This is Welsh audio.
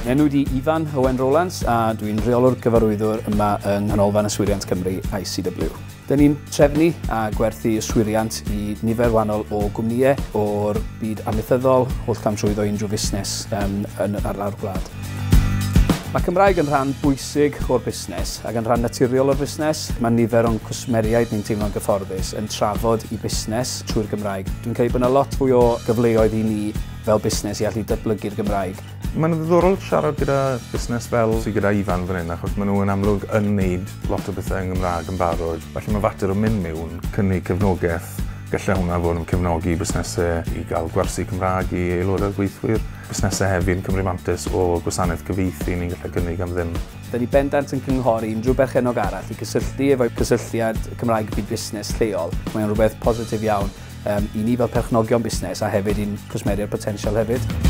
Enw di Ifan Owen Rowlands a dwi'n rheolwr gyfarwyddwr yma yng Nghanolfan Yswiriant Cymru ICW. Dyn ni'n trefnu a gwerthu yswiriant i nifer wahanol o gwmnïau o'r byd amaethyddol, holl cam trwyddo unrhyw fusnes yn ar lawr gwlad. Mae Cymraeg yn rhan bwysig o'r busnes ac yn rhan naturiol o'r busnes. Mae nifer o'n cwsmeriaid ni'n teimlo'n gyfforddus yn trafod i busnes trwy'r Gymraeg. Dwi'n credu bod yna lot fwy o gyfleoedd i ni fel busnes i allu datblygu'r Gymraeg. Mae'n ddiddorol siarad gyda busnes fel sydd gyda Ifan fan hyn, achos maen nhw yn amlwg yn neud lot o bethau yn Gymraeg yn barod. Felly mae fater o mynd mewn, cynnig cefnogaeth, gallai hwnna fod yn cefnogi busnesau i gael gwersi Cymraeg i aelodau'r gweithwyr. Busnesau hefyd yn cymryd mantais o gwasanaeth cyfieithu ni'n gallu gynnig am ddim. Dyn ni bendant yn cynghori unrhyw berchennog arall i gysylltu efo'i cysylltiad Cymraeg byd busnes lleol. Mae'n rhywbeth positif iawn i ni fel perchnogion busnes a hefyd i'n cwsmeriaid potensial hefyd.